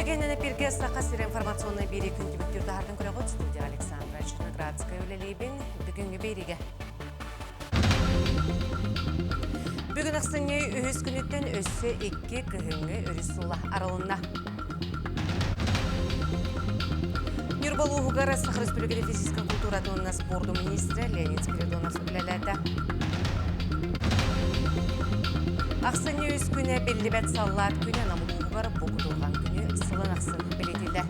Эһигинэн эпиргэ Саха сирэ информационнай биэрии күн түмүктүүр таһардын көрөҕүт студия Александра Черноградская үлэлиибин. Бүгүҥҥү биэриигэ. Бүгүн ахсынньы үһүс күнүттэн өссө икки кыһыҥҥы өрүс суола арылынна. Ньурба улууһугар Саха Республикатын физическэй культуратын уонна спорду министрэ Леонид Спиридонов үлэлээтэ. Ахсынньы үс күнэ биллибэт саллаат күнэ Нам улууһугар бу кутурҕан күнү сылын ахсын бэлиэтииллэр.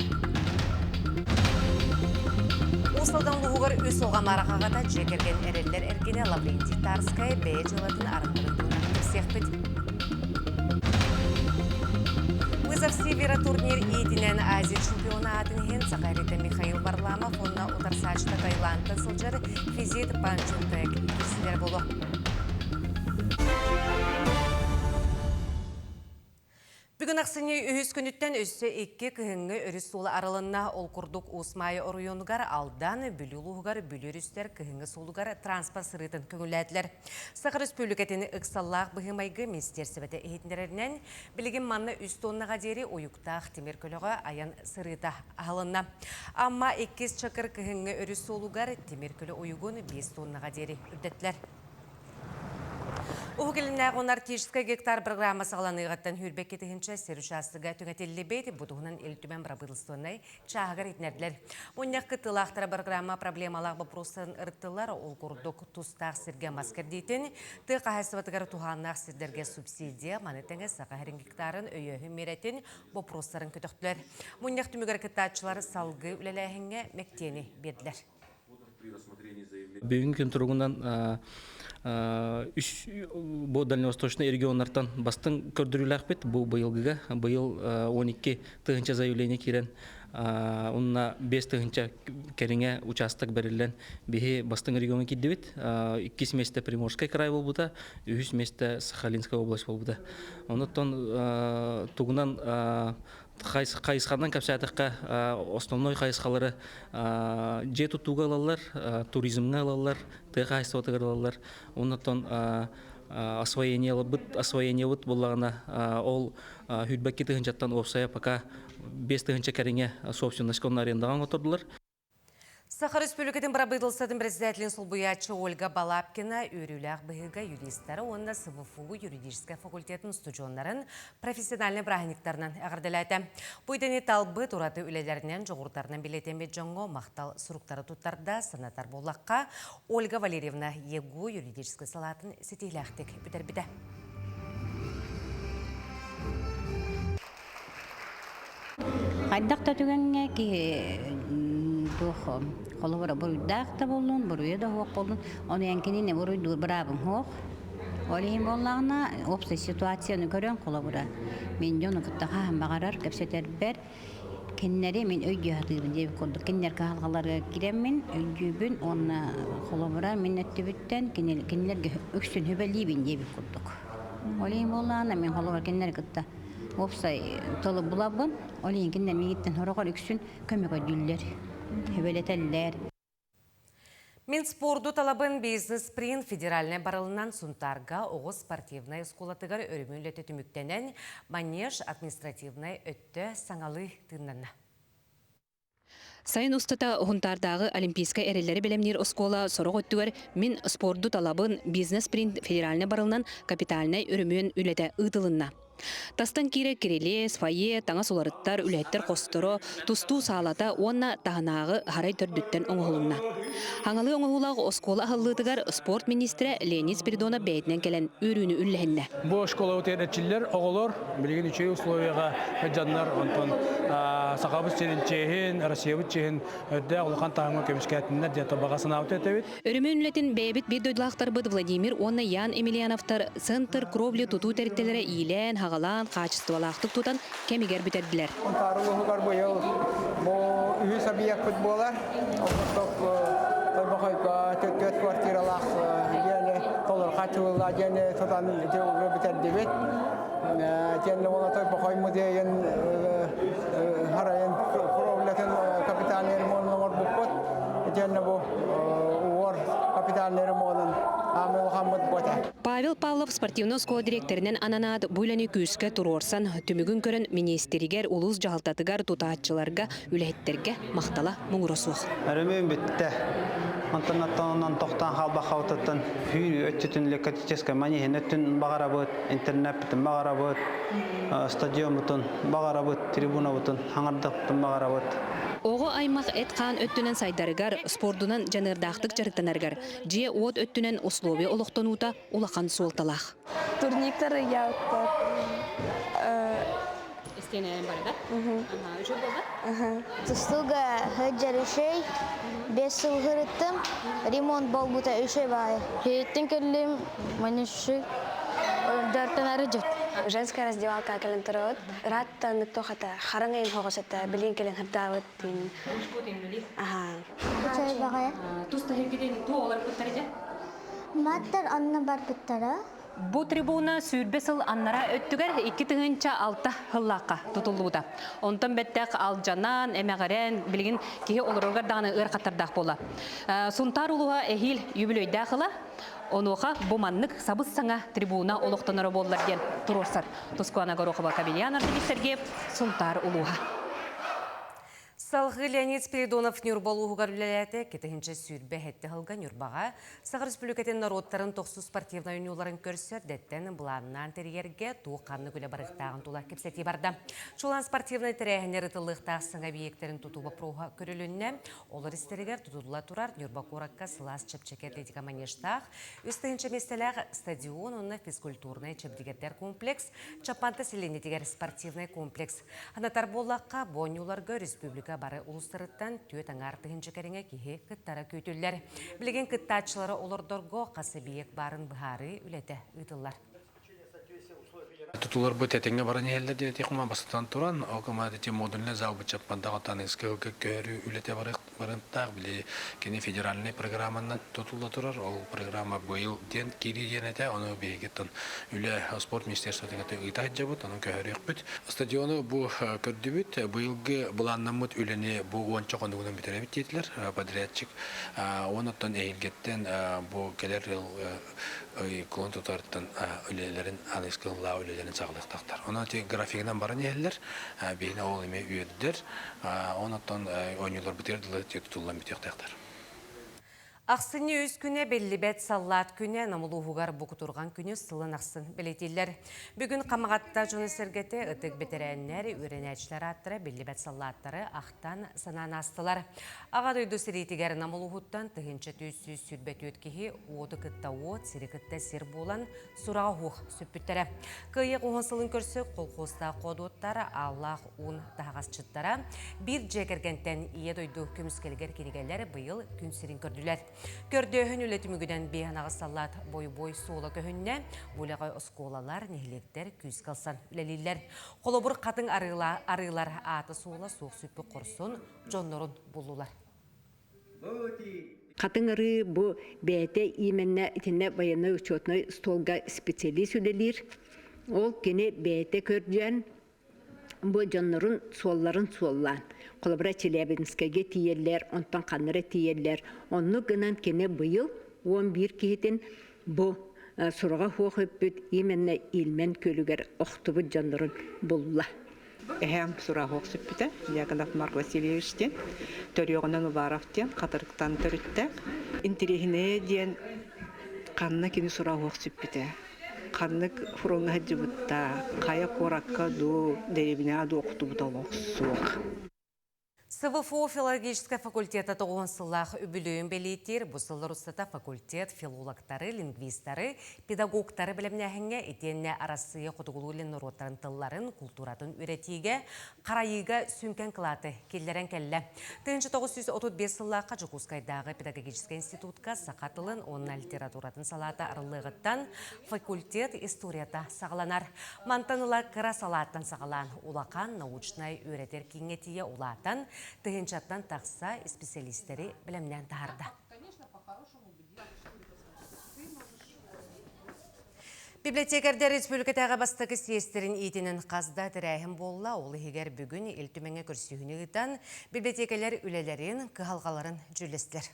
Уус Алдан улууһугар үс оҕо амарах аҕата дьиэ кэргэн эрэллэр эргинэ Лаврентий Тарскай бэйэ дьыалатын арыттарын туһунан кэпсиэхпит. Вызов Севера турнир иитинэн Азия чемпиона аатын иһин Саха эритэ Михаил Варламов уонна утарсааччыта Таиландтан сылдьар Физит Панчунтек киирсилэр буолуо. Бүгүн ахсынньы үһүс күнүттэн өссө икки кыһыҥҥы өрүс суола арылынна. Ол курдук Уус Маайа оройуонугар Алдан, Бүлүү улууһугар Бүлүү өрүстэр кыһыҥҥы суолугар транспорт сырыытын көҥүллээтилэр. Саха Өрөспүүбүлүкэтин ыксаллаах быһыы-майгы министиэрсибэтэ иһитиннэрэринэн, билигин манна үс тоннаҕа диэри уйуктаах тимир көлөҕө айан сырыыта аһылынна. Амма иккис Чакыр кыһыҥҥы өрүс суолугар тимир көлө уйугун 5 тоннаҕа диэри үрдэттилэр. Уһук Илиннээҕи уонна Арктическай гектар программа саҕаланыаҕыттан сүүрбэкки тыһыынча сир учаастага түҥэтиллибит. Бу туһунан Ил Түмэн бырабыыталыстыбаннай чааһыгар иһитиннэрдилэр. Мунньах кыттыылаахтара программа проблемалаах боппуруостарын ырыттылар. Ол курдук, тустаах сиргэ мас кэрдиитин, тыа хаһаайыстыбатыгар туһааннаах сирдэргэ субсидия, маны тэҥэ Саха сирин гектарын өйөөһүн миэрэтин боппуруостарын көтөхтүлэр. Мунньах түмүгэр кыттааччылар салгыы үлэлээһиҥҥэ мэктиэни биэрдилэр. Бүгүҥҥү күн туругунан үс бу дальневосточный регионнартан бастыҥ көрдөрүүлээхпит бу быйылгыга быйыл 12 тыһыынча заявление киирэн уонна 5 тыһыынча кэриҥэ учаастак бэриллэн биһи бастыҥ региоҥҥа киирдибит. Иккис миэстэ Приморскай край буолбута, үһүс миэстэ Сахалинская область буолбута. Онон тугунан Хайысханан кэпсээтэххэ, основной хайысхалары дьиэ тутууга ылаллар, туризмҥа ылаллар, тыа хаһаайыстыбатыгар ылаллар. Оннуттан освоениебыт, освоениебыт буоллаҕына, ол сүүрбэкки тыһыынчаттан уопсайа пока 5 тыһыынча кэриҥэ собственность арендаҕа оҥоттордулар. Саха Республикатын Бырабыыталыстыбатын председателин солбуйааччы Ольга Балабкина үөрүүлээх быһыыга юристары уонна СВФУ юридическай факультетын устудьуоннарын профессиональнай бырааһынньыктарынан эҕэрдэлээтэ. Бу идэни талбыт ураты үлэлэринэн, дьоҕурдарынан билиэтэммит дьоҥҥо махтал суруктары туттарда, санатар буоллахха, Ольга Валерьевна ЕГУ юридическай салаатын ситиһилээхтик бүтэрбитэ. Хайдах да түгэҥҥэ киһи туох холобура буруйдаах да буоллун, буруйа да суох буоллун, ону эн кинини буруйдуур быраабыҥ суох. Ол иһин буоллаҕына, уопсай ситуацияны көрөн холобура, мин дьону кытта хаһан баҕарар кэпсэтэрбэр кинилэри мин өйдүү сатыыбын диэбит курдук кинилэр кыһалҕаларыгар киирэммин өйдүүбүн уонна холобура мин өттүбүттэн кинилэргэ үксүн сүбэлиибин диэбит курдук. Ол иһин буоллаҕына мин холобура кинилэри кытта Уопсай тылы булабын, ол иһин кинилэр миигиттэн сороҕор үксүн көмө көрдүүллэр, сүбэлэтэллэр. Мин спорду талабын бизнес-спринт федеральнай барылынан Сунтаарга оҕо спортивнай оскуолатыгар өрөмүөн үлэтэ түмүктэнэн, манеж административнай өттө саҥалыы тыыннанна. Сайын устата Уһунтаардааҕы олимпийскай эрэллэри бэлэмниир оскуола сорох өттүгэр Мин спорду талабын бизнес-спринт федеральнай барылынан капитальнай өрөмүөн үлэтэ ыытылынна. Тастан киирэр кирилиэс, фойе, таҥас уларыттар, үлэһиттэр хосторо, тустуу саалата уонна таһынааҕы арай төрдүттэн оҥоһулунна. Хаҥалыы оҥоһуулаах оскуола аһыллыытыгар спорт министрэ Леонид Спиридонов бэйэтинэн кэлэн үөрүүнү үллэһиннэ. Бу школабыт эрчиллэр оҕолор билигин үчүгэй условияҕа дьоннор онтон Сахабыт сирин чиэһин, Россиябыт чиэһин өрдөөх улахан таһымҥа көмүскээтиннэр диэн баҕа санаабыт этэбит. Өрөмүөн үлэтин бэйэбит биир дойдулаахтарбыт Владимир уонна Ян Емельяновтар Центр кровли тутуу тэрилтэлэрэ иилээн-хаҕалаан, хаачыстыбалаахтык тутан кэмигэр бүтэрдилэр. Сунтаар улууһугар быйыл бу үһүс объекпыт буолар. Ол курдук Тойбохойго төрт квартиралаах дьиэни толору хааччыллыылаах дьиэни тутан бүтэрдибит. Тиэннэ буола Тойбохой музейын харайын кровлятын капитальный ремонун оҥорбуппут. Итиэннэ бу уор капитальный ремонун Хаамыы улахаммыт буота. Павел Павлов спортивнай оскуола дириэктэринэн ананаат бу үлэни күүскэ туруорсан, түмүгүн көрөн миниистиригэр, улуус дьаһалтатыгар, тутааччыларга, үлэһиттэргэ махтала муҥура суох. Өрөмүөн бүттэ. Онтон оттонунан тохтоон хаалбаххабытыттан сүүрүү өттүтүн легкоатлетическай манеһин өттүн баҕарабыт, интернеппитин баҕарабыт, стадиоммутун баҕарабыт, трибунабытын хаҥардахпытын баҕарабыт. Оҕо аймах эт-хаан өттүнэн сайдарыгар, спордунан дьаныардаахтык дьарыктанарыгар дьиэ-уот өттүнэн условия олохтонуута улахан суолталаах. Турниктары я Истиэнэ барыда? Үчүгэй буолла? Тустууга сылдьар үчүгэй, бес сыл сырыттым, ремонт буолбута үчүгэй баҕайы. Иһиттин кэллим, манна үчүгэй, дьарыктанары дьыт. Женская раздевалка кэлэн турабыт. Ырааттан туох этэ, хараҥа иин хоҕус этэ, билин кэлэн сырдаабыт диин. Аха. Үчүгэй баҕайы. Тус таһыргытын туох олорбуттар дьэ? Маттар онно барбыттара. Бу трибуна сүүрбэ сыл аннараа өттүгэр 2006 сыллаахха тутуллубута. Онтон бэттэх алдьанан, эмэҕирэн, билигин киһи олороргар даҕаны ыарахаттардаах буолла. Сунтаар улууһа эһиил юбилейдаах ыла, онуоха бу маннык сабыс-саҥа трибуна олохтоноро буоллар диэн туруорсар. Тускуана Горохова, Кабельян Артемий Сергеев, Сунтаар улууһа. Салгыы Леонид Спиридонов Ньурба улууһугар үлэлээтэ. 2 сүүрбэ сэттэ сылга Ньурбаҕа Саха Республикатын норуоттарын тохсус спортивнай оонньууларын көрсөр эрдэттэн былааннаан тэрийэргэ туох ханнык үлэ барыахтааҕын тула кэпсэтии барда. Чуолаан спортивнай тэрээһиннэр ыытыллыахтаах саҥа объектарын тутуу боппуруоһа көрүлүннэ. Олор истэригэр тутулла турар Ньурба куоракка сылаас чэпчэки атлетика манежтаах, 3 тыһыынча миэстэлээх стадион уонна физкультурнай чэбдигирдэр комплекс, Чаппанта сэлиэнньэтигэр спортивнай комплекс. Санатар буоллахха, бу оонньууларга республика бары улуустарыттан 4,5 тыһыынча кэриҥэ киһи кыттара күүтүллэр. Билигин кыттааччылары олордорго хас эбийиэк баарын быһаарыы үлэтэ ыытыллар. Тутуларбыт этэҥҥэ баран иһэллэр диэн этиэххэ бастатан туран, ол гымаат модульный зал быччаппандаҕыттан СКЛ көһөрүү үлэтэ барыахтаах. Били кини федеральнай программанан тутулла турар. Ол программа быйыл диэн киирии диэн этэ. Ону биһигиттэн үлэ спорт министерствотын кытта ыыта сылдьабыт, ону көһөрүөхпүт. Стадиону бу көрдүбүт. Быйылгы былааннаммыт үлэни бу уонча хонугунан бүтэребит диэтилэр подрядчик. Онуттан эһиилгэттэн бу кэлэр кулун тутарыттан үлэлэрин аныскыллаа үлэлэрин саҕалыахтаахтар. Онон ити графигынан баран иһэллэр. Биһини ол эмиэ үөрдэр. Онуттан оонньууларбытыгар дылы тутуллан бүтүөхтээхтэр. Ахсынньы үс күнэ биллибэт саллаат күнэ Нам улууһугар бу кутурҕан күнү сылын ахсын бэлиэтииллэр. Бүгүн Хамаҕатта дьоно-сэргэтэ ытык бэтэрээннэр, үөрэнээччилэр ааттара биллибэт саллааттары ахтан санаан аастылар. Аҕа дойду сэриитигэр Нам улууһуттан 1124 киһи уоту кытта уот, сири кытта сир буолан сураҕа суох сүппүттэрэ. Кыайыы уһун сылын көрсө колхозтаах ходуоттар, ааллаах уун таһаҕасчыттара биир дьиэ кэргэнтэн Ийэ дойду көмүскэлигэр кинигэлэр быйыл күн сирин көрдүлэр. Көрдөөһүн үлэ түмүгүнэн 58 саллаат бойобуой суола көһүннэ. Бу үлэҕэ оскуолалар, нэһилиэктэр күүскэ ылсан үлэлииллэр. Холобур, хатыҥ арыылар аата суола суох сүппүт хорсун дьоннорун буллулар. Хатыҥ арыы бу бэйэтэ именно итиннэ военный учетный столга специалист үлэлиир. Ол кини бэйэтэ көрдүөн бу дьоннорун суолларын суоллаан, холобура Челябинскайга тиийэллэр, онтон ханна эрэ тиийэллэр. Оннук гынан кини быйыл 11 киһитин бу сураҕа суох өппүт именно Ильмен күөлүгэр охтубут дьоннорун булла. Эһээм сураҕа суох сүппүтэ. Дьяконов Марк Васильевич диэн, төрүөҕүнэн Уваров диэн Хатырыктан төрүттээх. Интириэһинэйэ диэн ханна кини сураҕа суох сүппүтэ. Ханнык фроҥҥа сылдьыбыта, хайа куоракка дуу, дэриэбинэҕэ дуу охтубута олох суох. СВФО филологическай факультета тоҕуһун сыллаах үбүлүөйүн бэлиэтиир. Бу сыллар устата факультет филологтары, лингвистары, педагогтары бэлэмнээһиҥҥэ итиэннэ Арассыыйа хотугулуу илин норуоттарын тылларын, култууратын үөрэтиигэ, харайыыга сүҥкэн кылааты киллэрэн кэллэ. 1935 сыллаахха Дьокуускайдааҕы педагогическай институтка саха тылын уонна литературатын салаата арыллыаҕыттан факультет историята саҕаланар. Мантан ыла кыра салааттан саҕалаан улахан научнай үөрэтэр кииҥҥэ тиийэ улаатан, тыһыынчаттан тахса исписэлиистэри бэлэмнээн таһаарда. Библиотекардар республикатааҕы бастакы съезтэрин иитинэн хас да тэрээһин буолла. Ол иһигэр бүгүн Ил Түмэҥҥэ көрсүһүүнү ыытан, библиотекалар үлэлэрин, кыһалҕаларын дьүүллэстилэр.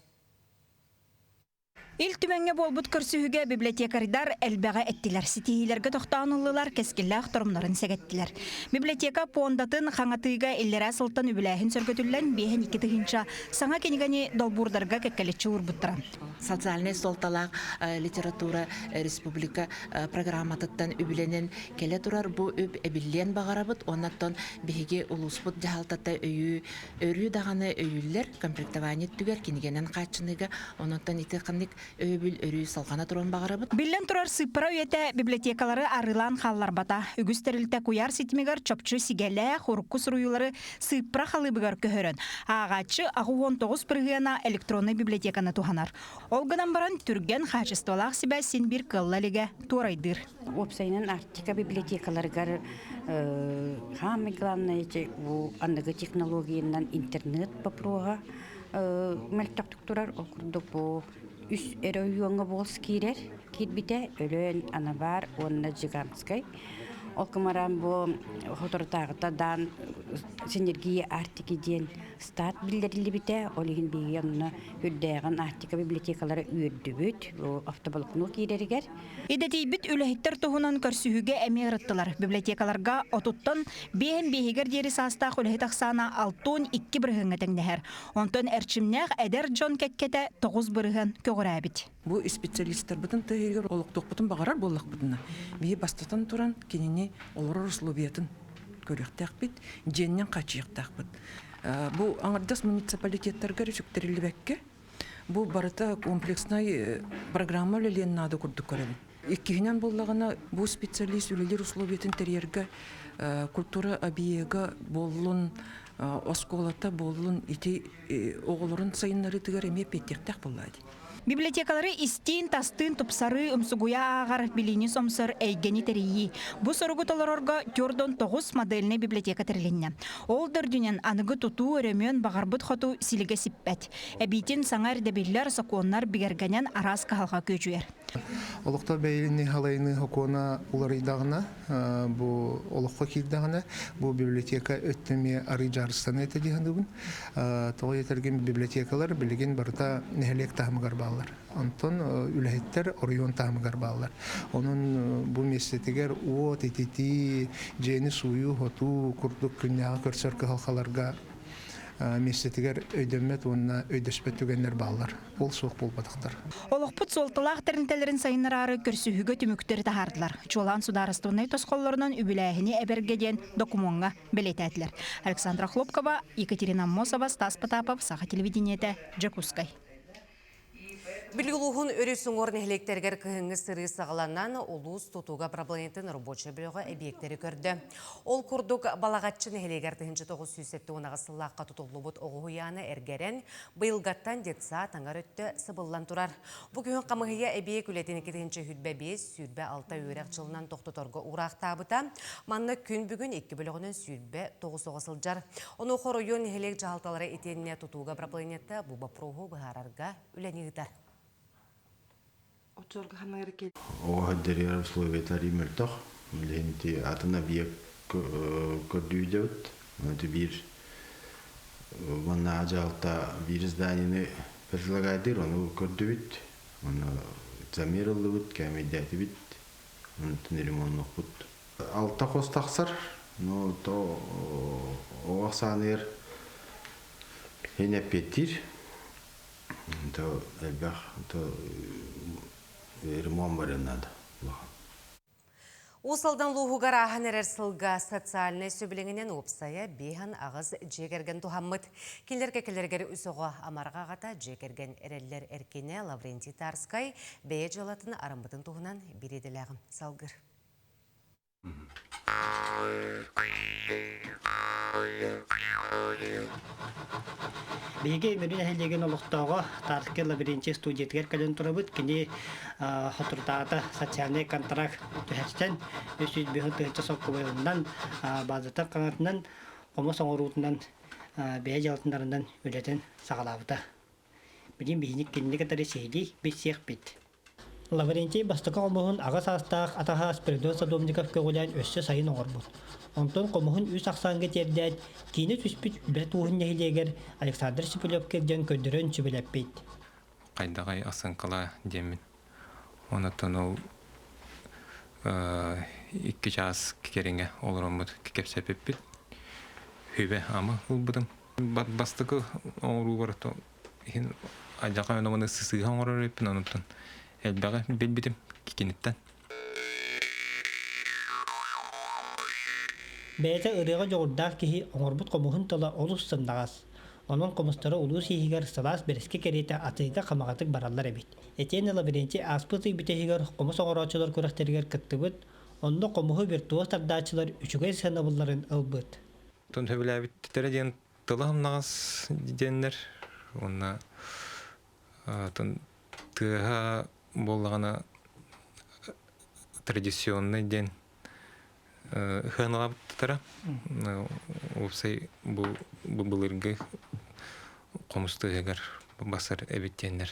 Ил Түмэҥҥэ буолбут көрсүһүүгэ библиотекарьдар элбэҕи эттилэр, ситиһиилэргэ тохтоон ыллылар, кэскиллээх торумнарын сэгэттилэр. Библиотека пуондатын хаҥатыыга иллэрээ сылтан үбүлээһин сөргүтүллэн, 52 000 саҥа кинигэни долбуурдарга кэккэлэччи уурбуттара. Социальнай суолталаах литература республика программатыттан үбүлэнэн кэлэ турар бу үп эбиллиэн баҕарабыт. Оннуттан биһиги улууспут дьаһалтата өйүү Өрүү даҕаны өйүүллэр, комплектование өттүгэр кинигэнэн хааччыныыга, ононтон ити ханнык өйөбүл өрүү салҕана туруон баҕарабыт. Биллэн турар, сыыппара үйэтэ библиотекалары арыылаан хаалларбата. Үгүс тэрилтэ куйаар ситимигэр чопчу сигэлээх, урукку суруйуулары сыыппара халыыбыгар көһөрөн, ааҕааччы 89 бырыһыана электроннай библиотеканы туһанар. Ол гынан баран, түргэн, хаачыстыбалаах сибээс син биир кыалла илигэ туорайдыыр. Уопсайынан Арктика библиотекаларыгар самый главное бу аныгы технологиянан интернет боппуруоһа мөлтөхтүк турар. Ол курдук бу үс эрэ ойуоҥҥа буолс киирэр киирбитэ Өлөөн, Анабар уонна Жиганскай. Ол кымараан бу соторутааҕыта даан Синергия Арктики диэн Старт биллэриллибитэ, ол иһин биһиги онно үрдээҕин Арктика библиотекалара үөрдүбүт, бу автоболокно киирэригэр. Идэтийбит үлэһиттэр туһунан көрсүһүүгэ эмиэ ырыттылар. Библиотекаларга отуттан биэһин биэһигэр диэри саастаах үлэһит ахсаана 62 бырыһыаҥҥа тэҥнэһэр. Онтон эрчимнээх эдэр дьон кэккэтэ 9 бырыһыан көҕүрээбит. Бу специалистарбытын тыа олохтуохпутун баҕарар буоллахпытына, биһи бастатан туран кинини олорор условиятын көрүөхтээхпит, дьиэннэн хааччыйыахтаахпыт. Бу аҥардас муниципалитеттарга сүктэриллибэккэ, бу барыта комплекснай программа үлэлиэн наада курдук көрөбүн. Иккиһинэн буоллаҕына, бу специалист үлэлиир условиятын тэрийэргэ культура объега буоллун, оскуолата буоллун ити оҕолорун сайыннарыытыгар эмиэ эппиэттиэхтээх буоллаа дии. Библиотекалары истиин, тастыын тупсарыы, умсугуйа ааҕар, билиини сомсор эйгэни тэрийии. Бу соругу толорорго 49 модельнай библиотека тэрилиннэ. Ол да үрдүнэн аныгы тутуу, өрөмүөн баҕарбыт хоту силигэ сиппэт. Эбиитин саҥа ирдэбиллэр, сокуоннар бигэргэнэн араас кыһалҕа күөдьүйэр. Олохтоох бэйэлини халайыныы сокуона уларыйдаҕына, бу олоххо киирдэҕинэ, бу библиотека өттө эмиэ арый дьаарыстаныа этэ дии саныыбын. Тоҕо диэтэргин библиотекалар билигин барыта нэһилиэк таһымыгар бааллар. Онтон үлэһиттэр оройуон таһымыгар бааллар. Онон бу миэстэтигэр уот, ититии, дьиэни сууйуу-хотуу курдук күннээҕи көрсөр кыһалҕаларга миэстэтигэр өйдөммөт уонна өйдөспөт түгэннэр бааллар. Ол суох буолбатахтар. Олохпут суолталаах тэрилтэлэрин сайыннараары көрсүһүүгэ түмүктэри таһаардылар. Чуолаан судаарыстыбаннай тосхоллорунан үбүлээһини эбэргэ диэн докумуоҥҥа бэлиэтээтилэр. Александра Хлопкова, Екатерина Аммосова, Стас Потапов, Саха телевидениетэ, Дьокуускай. Бүлүү улууһун өрүс уҥуор нэһилиэктэригэр кыһыҥҥы сырыы саҕаланан, улуус тутууга правлениетын рабочай бөлөҕө эбийиэктэри көрдө. Ол курдук, Балаҕаччы нэһилиэгэр 1978 сыллаахха тутуллубут оҕо уһуйаана эргэрэн, быйылгаттан детсад аҥар өттө сыбыллан турар. Бу күһүн хамыыһыйа эбийиэк үлэтин 2025-26 үөрэх дьылынан тохтоторго уураахтаабыта. Манна күн бүгүн икки бөлөҕүнэн 29 оҕо сылдьар. Онуоха оройуон нэһилиэк дьаһалталара итиэннэ тутууга правлениета бу боппуруоһу быһаарарга үлэни ыытар. Оҕо дьарыгар условията арыый мөлтөх. Билигин ити атын объект көрдүүдэбит. Ити биир маннааҕы дьаһалта биир зданиены предлагайдыыр, ону көрдүбүт. Ону замер ыллыбыт, кээмэйдээтибит. Онтон ремоннуохпут. Алта хос тахсар, но то оҕо ахсааныгар эн эппиэттиир. То элбэх то ремонт барыан наада улахан. Уус Алдан улууһугар ааһан эрэр сылга социальнай сөбүлэҥинэн уопсайа биэһэн аҕыс дьиэ кэргэн туһаммыт. Кинилэр кэккэлэригэр үс оҕо амарҕа аҕата дьиэ кэргэн эрэллэр эркинэ Лаврентий Тарскай бэйэ дьыалатын арыммытын туһунан биир идэлээҕим салгыр. Биһиги Мүрү нэһилиэгин олохтооҕо Тарский Лаврентий студиятыгар кэлэн турабыт. Кини соторутааҕыта социальнай контракт түһэрсэн 305 тыһыынча солкуобайынан баазата хаҥатынан хомус оҥоруутунан бэйэ дьыалатынарынан үлэтин саҕалаабыта. Билигин биһини кинини кытары сиһилии билсиэхпит. Лаврентий бастакы хомуһун аҕа саастаах атаһа Спиридон Садовников көҕүлээн өссө сайын оҥорбут. Онтон хомуһун үс ахсааҥҥа тиэрдээт, киинэ түспүт Бэрт Ууһун нэһилиэгэр Александр Шепелевка илдьэн көрдөрөн сүбэлэппит. хайдаҕай ассыҥкалаа диэммин. Онтон ол 2 чаас кэриҥэ олороммут кэпсэппиппит. Сүбэ-ама ылбытым. Бастакы оҥоруубар иһин алдьархай ону сыыһа оҥорор эбиппин, онтон элбэҕи билбитим киниттэн. Бэйэтэ ырыаҕа дьоҕурдаах киһи оҥорбут хомуһун тыла олус сымнаҕас. Онон хомустара улуус иһигэр сылаас бэрэски кэриэтэ атыыга хамаҕатык бараллар эбит. Итиэннэ Лаврентий ааспыт ый бүтэһигэр хомус оҥорооччулар күрэхтэригэр кыттыбыт, онно хомуһу виртуоз тардааччылар үчүгэй сыанабылларын ылбыт. Тон сөбүлээбиттэрэ диэн тыла сымнаҕас диэннэр уонна тыаһа буоллаҕына традиционнай диэн сыаналаабыттара. Уопсай бу былыргы хомус тыаһыгар басар эбит диэннэр.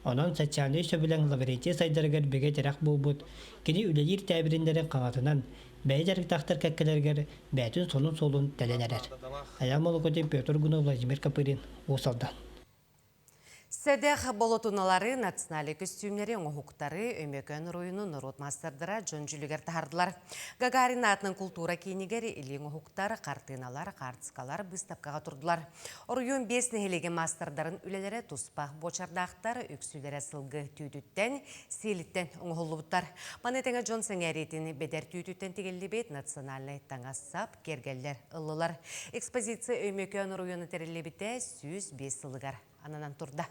Онон социальнай сөбүлэҥ Лаврентий сайдарыгар бигэ тирэх буолбут, кини үлэлиир тээбириннэрин хаҥатынан, бэйэ дьарыктаахтар кэккэлэригэр бэйэтин сонун суолун тэлэн эрэр. Айаан Молокутин, Петр Гунов, Владимир Копырин, Уус Алдан. Сэдэх болотуналары, национальнай көстүүмнэри, оҥоһуктары Өймөкөөн оройуонун норуот маастардара дьон дьүлүгэр таһардылар. Гагарин аатынан култуура киинигэр илии оҥоһуктар, хартыыналар, хаартыскалар быыстапкаҕа турдулар. Оройуон биэс нэһилиэгин маастардарын үлэлэрэ туспа буочардаахтар, үксүлэрэ сылгы түүтүттэн, сиэлиттэн оҥоһуллубуттар. Маны тэҥэ дьон сэҥээриитин бэдэр түүтүттэн тигиллибит национальнай таҥас-сап, киэргэллэр ыллылар. Экспозиция Өймөкөөн оройуона тэриллибитэ 105 сылыгар ананан турда.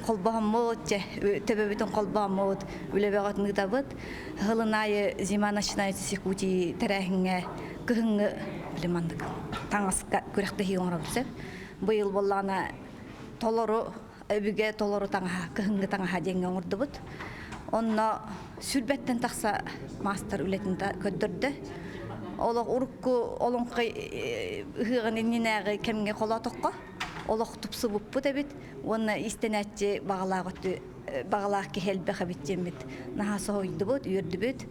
Холбоһоммут, төбөбүтүн холбооммут, үлэ бөҕөтүн ыытабыт. Сылын аайы «Зима начинается с Якутии» тэрээһиҥҥэ кыһыҥҥы били маннык таҥаска күрэхтэһии оҥоробут сөп. Быйыл буоллаҕына толору өбүгэ толору таҥаһа, кыһыҥҥы таҥаһа диэҥҥэ оҥордубут. Онно сүрбэттэн тахса маастар үлэтин көрдөрдө. Олох урукку олоҥхо ыһыаҕын иннинээҕи кэмҥэ холоотоххо олох тупсубуппут эбит уонна иистэнээччи баҕалаах баҕалаах киһи элбэх эбит диэммит наһаа соһуйдубут, үөрдүбүт.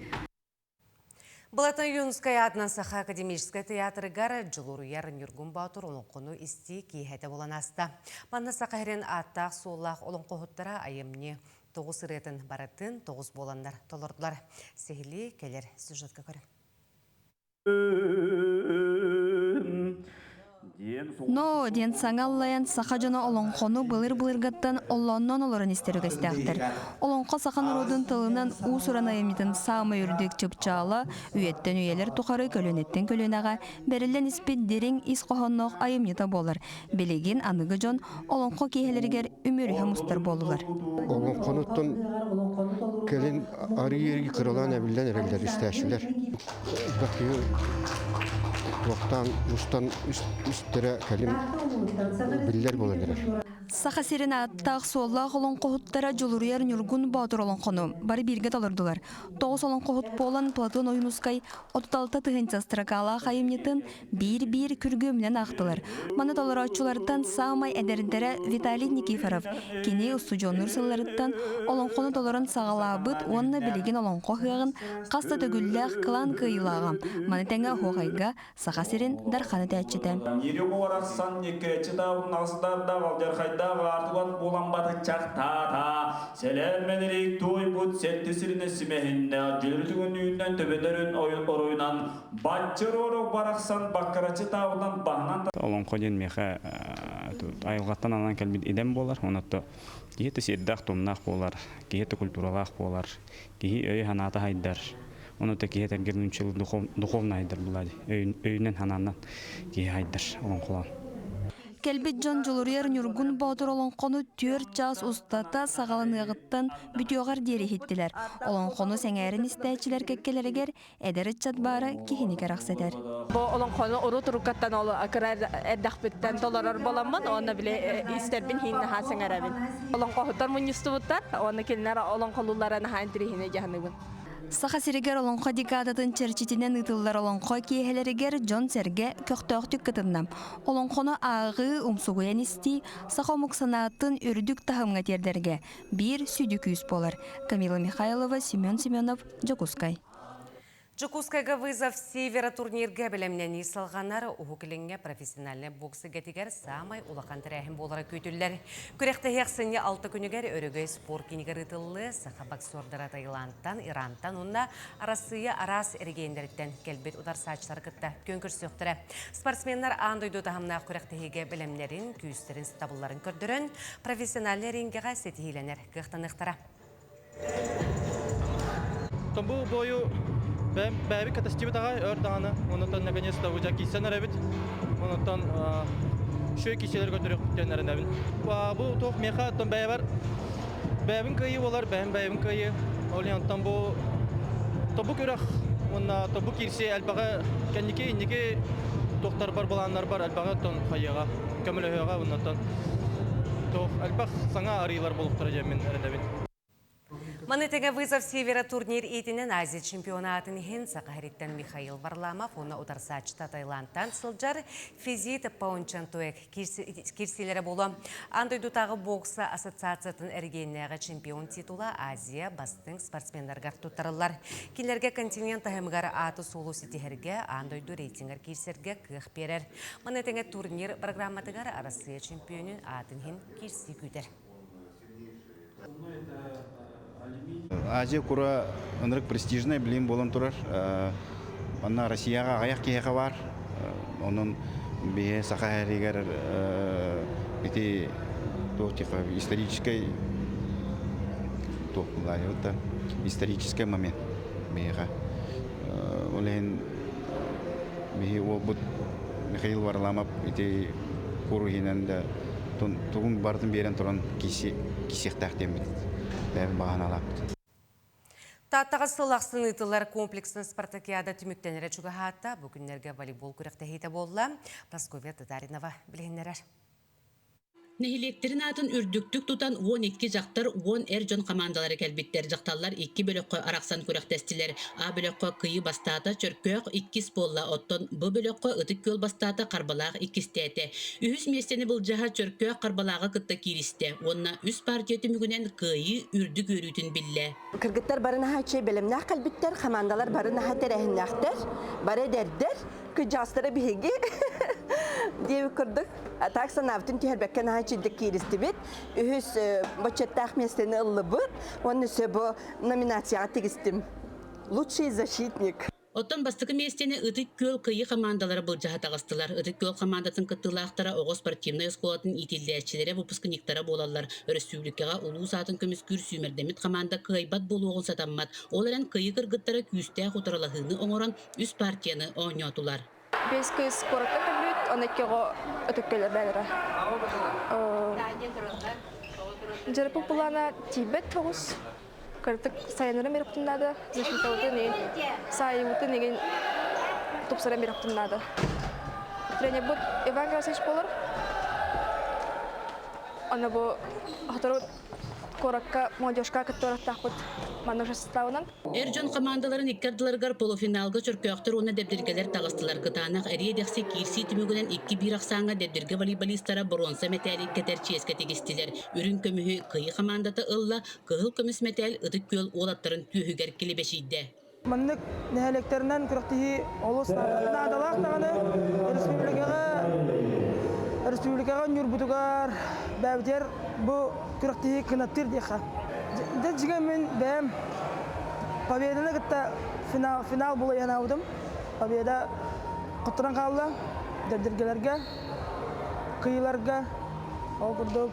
Былатан Юнскай аатынан Саха академическай тыйаатырыгар Дьулуруйар Ньургун Боотур олоҥхону истии киэһэтэ буолан ааста. Манна Саха сирин ааттаах-суоллаах олоҥхоһуттара айымньы тоҕус ырыатын барытын тоҕус буоланнар толордулар. Сиһилии кэлэр сюжетка көрүҥ. Но диэн саҥа аллайан саха дьоно олоҥхону былыр-былыргаттан оллоонноон олорон истэр үгэстээхтэр. Олоҥхо саха норуотун тылынан уус-уран айымньытын саамай үрдүк чыпчаала үйэттэн үйэлэр тухары көлүөнэттэн көлүөнэҕэ бэриллэн испит дириҥ ис хоһоонноох айымньыта буолар. Билигин аныгы дьон олоҥхо киэһэлэригэр үмүөрүһэ мустар буоллулар. Олоҥхонуттан кэлин арыы кыралаан эбиллэн эрэллэр истээччилэр. Бакыйы туохтаан устан үстэрэ кэлин биллэр буолан эрэр. Саха сирин ааттаах-суоллаах олоҥхоһуттара Дьулуруйар Ньургун Боотур олоҥхону бары бииргэ толордулар. Тоҕус олоҥхоһут буолан Платон Ойуунускай 36 тыһыынча строкалаах айымньытын биир-биир күргүөмүнэн аахтылар. Маны толорооччулартан саамай эдэрдэрэ Виталий Никифоров. Кини устудьуоннуур сылларыттан олоҥхону толорон саҕалаабыт уонна билигин олоҥхо ыһыаҕын хас да төгүллээх кылаан кыайыылааҕа. Маны тэҥэ оһуохайга Саха сирин Дархан этээччитэ. Ньири уорахсан никкэччи тауннаҕыстардаах алдьархайдаах аартылан буолан батыччахтаата. Сэлээн-мэнэрик туойбут сэтти сиринэ симэһиннэ дьөлүтүгүн үүннэн төбөтөрүн оройунан баччыр орок барахсан баккараччы таабынан баһынан Олоҥхо диэн миэхэ айылҕаттан анан кэлбит идэм буолар. Онон киһи да сиэрдээх-туомнаах буолар, киһи да культуралаах буолар, киһи өйө-санаата сайдар. Ону да киһи этэргэр нууччалыы духовно сайдар буолаа дии. Өйүнэн санаанан киһи сайдар олоҥхолоон. Кэлбит дьон Дьулуруйар Ньургун Боотур олоҥхону түөрт чаас устата саҕаланыаҕыттан бүтүөҕэр диэри иһиттилэр. Олоҥхону сэҥээрэн истээччилэр кэккэлэригэр эдэр ыччат баара киһини кэрэхсэтэр. Бу олоҥхону урут уруккаттан ол кыра эрдэхпиттэн толорор буоламмын уонна били истэрбин иһин наһаа сэҥээрэбин. Олоҥхоһуттар мунньустубуттар уонна кинилэр олоҥхолууллара наһаа интэриэһинэй дьаһаныбын. Саха сиригэр Олоҥхо декадатын чэрчитинэн ыытыллар олоҥхо киэһэлэригэр дьон-сэргэ көхтөөхтүк кытынна. Олоҥхону ааҕыы, умсугуйан истии саха омук санаатын үрдүк таһымҥа тиэрдэргэ биир сүдү күүс буолар. Камила Михайлова, Семен Семенов, Дьокуускай. Дьокуускайга Вызов Севера турнирга бэлэмнэнии салҕанар. Уһук Илиҥҥэ профессиональнай бокс эйгэтигэр саамай улахан тэрээһин буолара күүтүллэр. Күрэхтэһии ахсынньы алта күнүгэр Өрөгөй спорт киинигэр ыытыллыа. Саха боксердара Таиландтан, Ирантан уонна Арассыыйа араас эрэгийиэннэриттэн кэлбит утарсааччылары кытта күөн көрсүөхтэрэ. Спортсменнар аан дойду таһымнаах күрэхтэһиигэ бэлэмнэрин, күүстэрин, сатабылларын көрдөрөн, профессиональнай рингэҕэ ситиһиилэнэр кыахтаныахтара. Бу бою бэйэбит катастибит аҕай өр даҕаны, онуттан наконец-то уже киирсэн эрэбит. Онуттан үчүгэй киирсиилэр көрдөрүөхпүт эрэнэбин. Бу туох миэхэ оттон бэйэбэр бэйэбин кыайыы буолар, бэйэм бэйэбин кыайыы. Ол иһин оттон бу тобу күрэх уонна тобу киирсии элбэҕи кэнники инники туохтарбар былааннарбар элбэҕи оттон хайыаҕа көмөлөһүөҕэ уонна туох элбэх саҥа арыылар буолуохтара диэммин эрэнэбин. Маны тэҥэ Вызов Севера турнир иитинэн Азия чемпионатын иһин Саха сириттэн Михаил Варламов уонна утарсааччыта Таиландтан сылдьар Физит Паунчантуэк киирсиилэрэ буолуо. Аан дойдутааҕы бокса ассоциациятын эрэгийиэннээҕи чемпион титула Азия бастыҥ спортсменнарыгар туттарыллар. Кинилэргэ континент таһымыгар ааты-суолу ситиһэргэ, аан дойду рейтингэр киирсэргэ кыах биэрэр. Маны тэҥэ турнир программатыгар Арассыыйа чемпионун аатын иһин киирсии күүтэр. Азия кура ынырык престижный билим буолан турар. Манна Россияҕа аҕыйах киһиэхэ баар. Онон биһи саха эригэр ити туох типа историческай туох да исторический момент биһиэхэ. Ол иһин биһи уолбут Михаил Варламов ити кур иһинэн да тугун барытын биэрэн туран киисиэхтээх диэммит бэйэбит баҕаһыналаахпыт. Тааттаҕа сыл ахсын ыытыллар комплекснай спартакиада түмүктэнэрэ чугаһаата. Бу күннэргэ волейбол күрэхтэһиитэ буолла. Прасковья Татаринова билиһиннэрэр. Нэһилиэктэрин аатын үрдүктүк тутан 12 дьахтар, 10 эр дьон хамаандалара кэлбиттэр. Дьахталлар икки бөлөххө арахсан күрэхтэстилэр. А бөлөххө Кыйы бастаата, Чөркөөх иккис буолла, оттон Б бөлөххө Ытык Күөл бастаата, Харбалаах иккистээтэ. Үһүс миэстэни былдьаһа Чөркөөх Харбалааҕы кытта кииристэ уонна үс партия түмүгүнэн кыайыы үрдүк үөрүүтүн биллэ. Кыргыттар бары наһаа үчүгэй бэлэмнээх кэлбиттэр, хамаандалар бары наһаа тэрээһиннээхтэр, бары эдэрдэр, кыдьаастара биһиги диэбит курдук. Так санаабытын түһэрбэккэ наһаа үчүгдүк кииристибит. Үһүс бочуоттаах миэстэни ыллыбыт. Уонна өссө бу номинацияҕа тигистим. Лучший защитник. Оттон бастакы миэстэни Ытык Күөл Кыйы хамаандалара былдьаһа таҕыстылар. Ытык Күөл хамаандатын кыттыылаахтара оҕо спортивнай оскуолатын иитиллээччилэрэ, выпускниктара буолаллар. Өрөспүүбүлүкэҕэ улуус аатын көмүскүүр сүүмэрдэммит хамаанда кыайбат буолуоҕун сатаммат. Ол эрэн Кыйы кыргыттара күүстээх утарылаһыыны оҥорон үс партияны оонньоотулар. Бэс кыыс куоракка кэлбит, он иккиҕо өтөккөлөр бээлэрэ. Дьарыппыт былаана тиийбэт тоҕус. Кыратык сайыннаран биэрэхпитин наада, защитабытын игин, саайыбытын игин тупсаран биэрэхпитин наада. Тренербут Иван Герасимович буолар. Аны бу сотору куоракка молодежка кытта барыахтаахпыт маннык составынан. Эр дьон хамаандаларын икки ардыларыгар полуфиналга чөркөөхтөр уонна дэбдиргэлэр таҕыстылар. Кытаанах эриэ-дэхси киирсии түмүгүнэн 2-1 ахсааҥҥа дэбдиргэ волейболистара боруонса мэтээли кэтэр чиэскэ тигистилэр. Үрүҥ көмүһү Кыйы хамаандата ылла, кыһыл көмүс мэтээл Ытык Күөл уолаттарын түөһүгэр килэбэчийдэ. Маннык нэһилиэктэринэн күрэхтэһии олус наадалаах даҕаны республикаҕа республикаҕа Ньурбутугар бэйэбитигэр бу күрэхтэһии кынаттыыр диэххэ. Дьэ дьиҥэ мин бэйэм победаны кытта финал, финал була санаабытым. Победа хотторон хаалла дэбдиргэлэргэ, кыйыларга ол курдук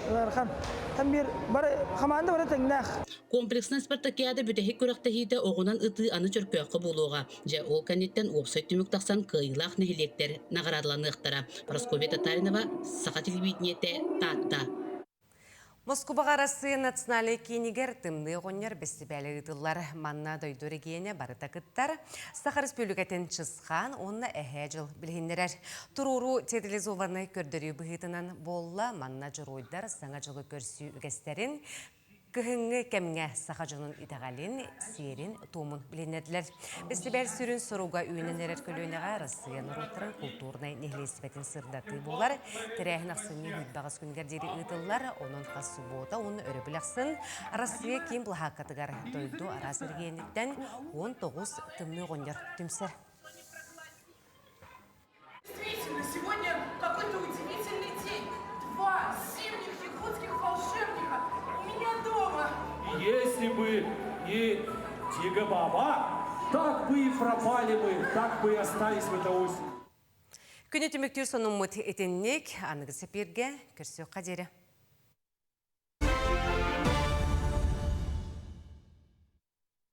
ыарахан. Там биир бары хамаанда бары тэҥнээх. Комплекснай спартакиада бүтэһик күрэхтэһиитэ оҕунан ытыы аны Чөркөөххө буолуоҕа. Дьэ, ол кэнниттэн уопсай түмүк тахсан кыайыылаах нэһилиэктэр наҕараадаланыахтара. Прасковья Татаринова, Саха телевидениетэ, Таатта. Москубаҕа Арассыыйа национальнай киинигэр Тымныы оҕонньор бэстибээлэ ыытыллар. Манна дойду эрэгийиэнэ барыта кыттар. Саха Республикатын Чысхаан уонна Эһээ Дьыл билиһиннэрэр. Туруоруу театрализованнай көрдөрүү быһыытынан буолла. Манна дьоруойдар Саҥа дьылы көрсүү үгэстэрин, Кыһыҥҥы кэмҥэ саха дьонун итэҕэлин, сиэрин, туомун билиннэрдилэр. Бэстибээл сүрүн соруга үүнэн эрэр көлүөнэҕэ Арассыыйа норуоттарын култуурунай нэһилиэстибэтин сырдатыы буолар. Тэрээһин ахсынньы сүүрбэҕис күнүгэр диэри ыытыллар, онон хас субуота уонна өрөбүл ахсын Арассыыйа киин былаһааккатыгар дойду араас эрэгийиэниттэн 19 тымныы оҕонньор түмсэр. Действительно, сегодня какой-то удивительный день. Два зимних якутских волшебника у меня дома. Если бы не Тига-баба, так бы и пропали мы, так бы и остались в этой осени. Күнү түмүктүүр сонуммут итинник аныгы сепирге көрсүөххэ диэри.